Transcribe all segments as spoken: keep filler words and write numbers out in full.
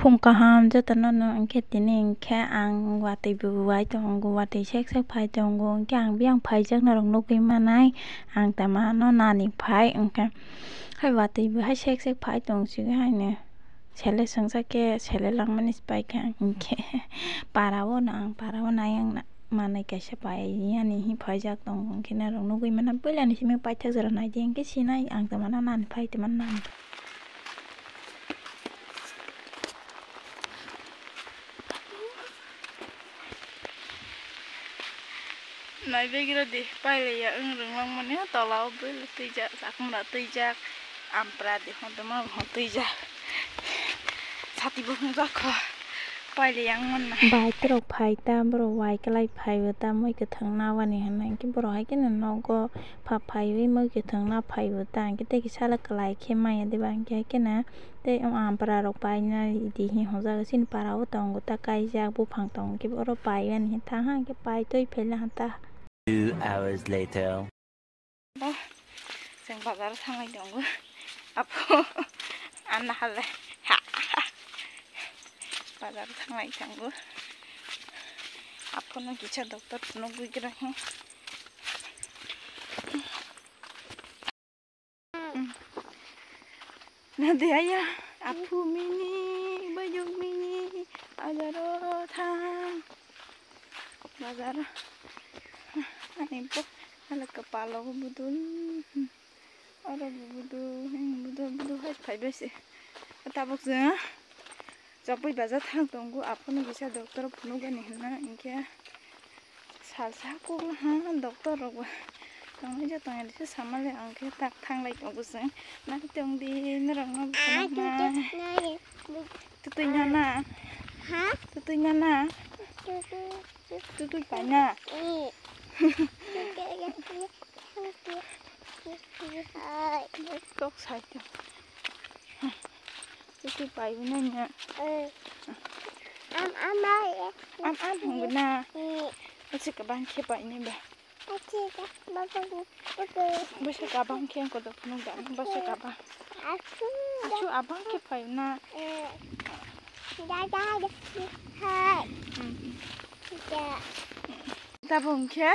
Phung kaham jotono no, hwnkhe tini hwnkhe ang watwi bo wai tongo, watwi sek sek phai tongo, hwnkhe ang biyang phaijak norok nugwi manai, ang tama no nani phai, hwnkhe hai watwi bo hai sek sek phai tong sigi haino sele swngjak khe sele langmani se paikha, hwnkhe para o no ang para o nai ang na. Manwi kaisa pai yani hi phaijak tongo, hwnkhe norok nugwi mano puilani simi paithak jora naidi, hwnkhe sinai ang tongmano nani phai tongmano nani. Naibegira di pailaiya wng rwngmani tola o bwlwi twijak chakmra twijak. Ampra de hwn tongma bo hwn twijak. Sati bo hwnjak kho. Paile yang manna. Bike rok phai ta, borok wai kwlai phai bo ta, mui kwthang na wani hwnwi. Hwnkhe borok hai kheno nogo pha phaiwi mui kwthang na phai bo ta. Hwnkhe tei kisa le kwlai khe maya de ba, hwnkhe hai kheno tei ampra rok paina di hi hwnjak. Chini para o tongo ta kaijak buphang tongo, hwnkhe oro pai ani tha ha, hwnkhe pai twi phela ha ta. Two hours later. Bo, chwng bazar thanglai tongo. Apo, anna hale. Ha. Bazar thanglai tongo. Apono kisa doctor phunugwi gra hi. Nadi aya, apo mini, bajok mini, bazaro thang. Bazar. Ani bo, hala kwpalo budul. Oro bo budul, hing budul, budul hai phai bai se. Tabuk chwng Chopui bazar thang tongo, apono kisa doctor phunukgani hwnna, hwnkhe salsa kukla ha doctor rok bo tongnai ja tongya se samale, ang khe tak thanglai tongo chwng. Nai tongdi norok no. Tutui nana. Ha? Tutui nana. Tutui paina. Kok sai to. Tutui pai nanya. Am am ai. Am am hung na. Asi ka bang khe pai ni ba. Bwsa kabang khe ang kodo phunuk da, bwsa kabang. Achu abang khe phai na. Hai. Tabuk hwnkhe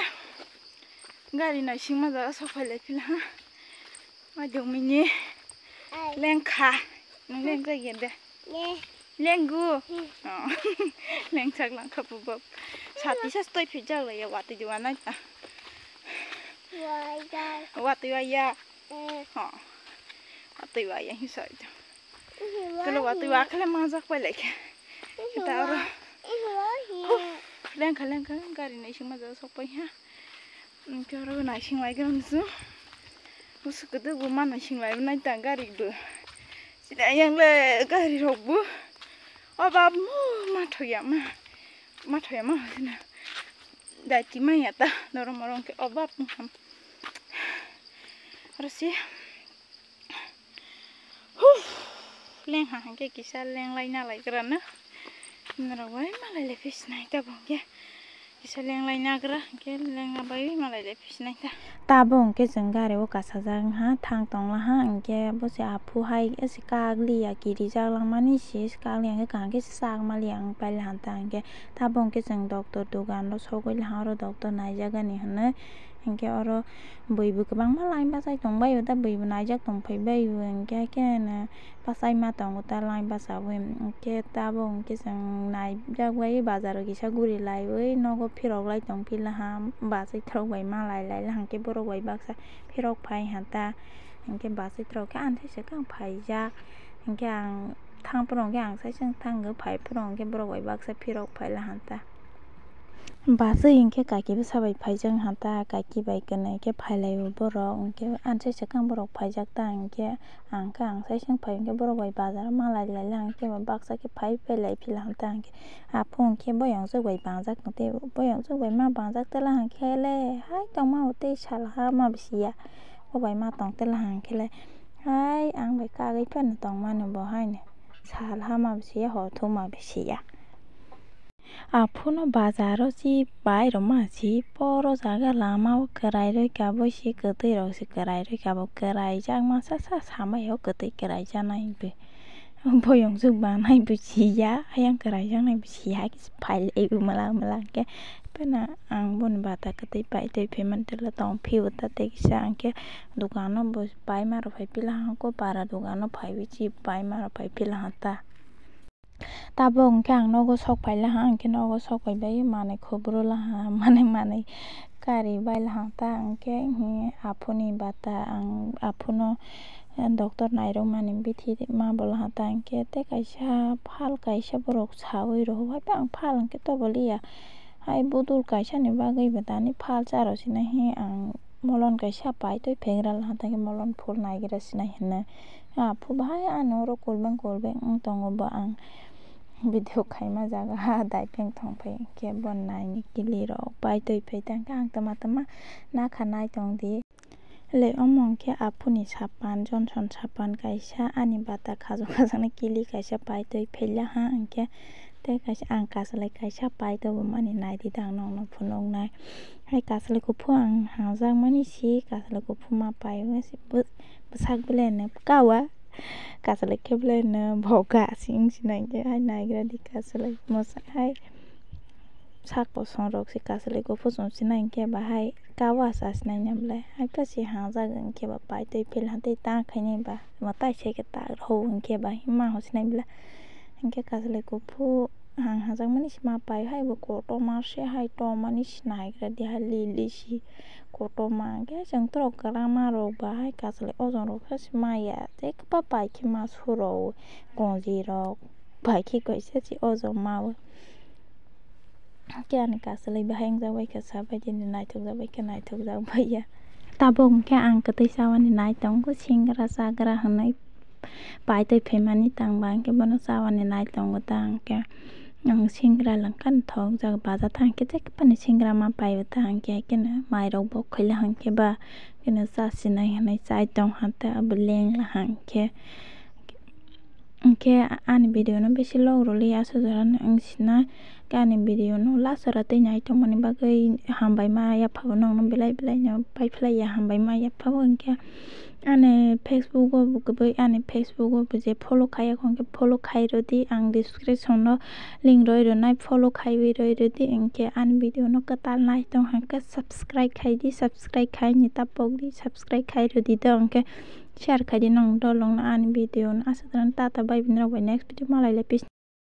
gari naisingma jaga sok phai lai phila ha. Mai dongmini lengkha. Nwng lengkha gede. Lenggu. Oh. Lengchak langkha bubok. Sati sa stoi phijak lai ya, watwi diwa nai ta. Watwi wa ya. Oh. Watwi wa ya hi sai ta. Tolo watwi wa khala manjak pai lai khe. Ta oro. Lengkha lengkha gari naisingma jaga sok pai ha. Hwnkhe oro naising lai gram su. Busu kwdwk bo ma naising lai nai ta gari bo. Sini ayang le gari rok bo. O bab mo ma thoya ma. Ma thoya ma sina. Dai ti ma ya ta. Norok morok khe o bab mo ham. Oro si. Huh, lengha hwnkhe kisa lenglai nalai gra na. Norok bai malai le phi sinai ta bo hwnkhe. Kisa lenglai nagra hwnkhe lengna bai malai le phi sinai ta. Tabuk hwnkhe chwng gari o kasajak wngha thang tonglaha, hwnkhe bo se aphu hai se kak liya kirijak langmani se kak liya hwnkhe kaham khe sak maliya wng pailahanta hwnkhe. Tabuk hwnkhe chwng doctor dogan o sogwi laha, oro doctor naijagani hinwi. Hwnkhe oro bui bo kwbangma line bachai tongbaio da, bui bo naijak tongphaibaio, hwnkhe haikhe bachai ma tongo ta line bachaui. Hwnkhe tabuk hwnkhe chwng naijak bai bazaro kisa guri laiwi nogo phirok lai tongphi laha, bachai thorok bai malai lai laha, hwnkhe borok bai baksa phirok phai ha ta, hwnkhe bachai thorok khe ani se swkang phaijak, hwnkhe ang thang phuru hwnkhe ang sai se thang phai phuru hwnkhe borok bai baksa phirok phai laha ta. Bachai hwnkhe kaki bwsa bai phaijak wngkha ta, kaki bai kwnwi khe phailaio borok, hwnkhe ansai swkang borok phaijak ta, hwnkhe ang khe ang sai se phai, hwnkhe borok bai bazar o malai lai lai, hwnkhe baksa khe phai phai lai phi laha ta, hwnkhe aphuru hwnkhe boyong jwk bai bangjak tong tei, boyong jwk bai ma bangjak tei laha hwnkhe le hai tongma bo tei sal ha ma bisi ya, bo bai ma tong tei laha hwnkhe le hai ang bai kagwi phano tongmani bo haino sal ha ma bisi ya, hor thum ma bisi ya. Aphuno bazaro si bai rwma si poro jaga lama o kwrai rwi kabo si kwtwi rok si kwrai rwi kabo kwrai jak masa sa samai o kwtwi kwrai janai hwnwi. Boyong swk banai bo siya, ayang kwraijaknai bo siya, kisa phai lai o mwla mwla khe. Phano ang boni bata kwtwi pai twi phaimani tolo tong phio ta tei kisa, hwnkhe dukano bo paima rok phai pila hwnkhe para dukano phaiwi chi paima rok phai pila hwnkhe ta. Tabuk hwnkhe ang nogo sok phaila ha, hwnkhe nogo sok phaibai manwi khoboro laha, manwi, manwi kari bai laha ta, hwnkhe, hmm, aphuni bata ang aphuno, eh, doctor nairok mani bithi ma bo laha ta, hwnkhe tei kaisa phal kaisa borok sawi rwo, hai phano phal hwnkhe toboliya, hai budul kaisa ni bagwi bo tani phal cha rw sinai hi ang. Molon kaisa pai twi phegra laha, tei molon phul naigra sinai hinwi. Aphu bahai ano oro kulbeng kulbeng wng tongo, bo ang video khaima jaga ha daipheng thongphai khe bo naini kili rok pai twi phai tang khe ang tama tama nakha nai tong di. Le omo hwnkhe aphuni sapan, Johnson sapan kaisa ani bata khajok khajaknai kili kaisa pai twi phaila ha, hwnkhe tei kaisa ang kasalai kaisa pai tobomani nai di dang nokno phunuknai. Hai kasalai kuphur ang hangjakmani si, kasalai kuphur ma pai o si bw-, bwsak belai no kawa, kasalai khe belai no boga si wng sinai khe hai naigra di kasalai mosa hai sak kosong rok si kasalai kuphur chwng sinai khe bahai kawa sa sinai na belai hai khe si hangjak wng khe ba pai twi phil ha tei ta khainai ba mwtai se khe ta rw hw wng khe ba hima hw sinai belai hwnkhe kasalai kuphur. Ang hajakmani sima pai hai bo kotorma se hai tormani sinaigra di hai lili si kotorma hwnkhe chwng torok kwrama rok bahai kasalai ojong rok khe se maya tei kwpa pai khe ma suro gonji rok pai khe kaisa se ojong ma o. Khe ani kasalai bahai wngjak bai kha sabai di naithok jak bai kha naithok jak bai ya. Tabuk hwnkhe ang kwtwi chawani nai tongo singra chagra hwnwi. Pai twi phaimani tang ba hwnkhe bono chawani nai tongo ta hwnkhe. Ang singra langkha thok jak baja ta hwnkhe je pani singra ma pai o ta hwnkhe keno mairok bo khaila hwnkhe ba keno cha sinai hwnwi chai tong ha ta abo lengla hwnkhe. Hwnkhe ani video no bisi log rwli aswk jora no wng sinai. Khe ani video no last jora twi nai tongmani bagwi hambai ma yapha bo nokno belai belai no pai phlai ya hambai ma yapha bo hwnkhe. Ani Facebook o bo kwbwi, ani Facebook o bo je follow khai ya, hwnkhe follow khai rw di, ang description o link roi rwnai, follow khaiwi roi rw di, hwnkhe ani video no kwtal nai tong hwnkhe subscribe khai di, subscribe khai ni tapok di, subscribe khai rw di do, hwnkhe share khai di nong dolong no ani video no. Aswk jora no tata bye bini rok bai next video malai lai pis.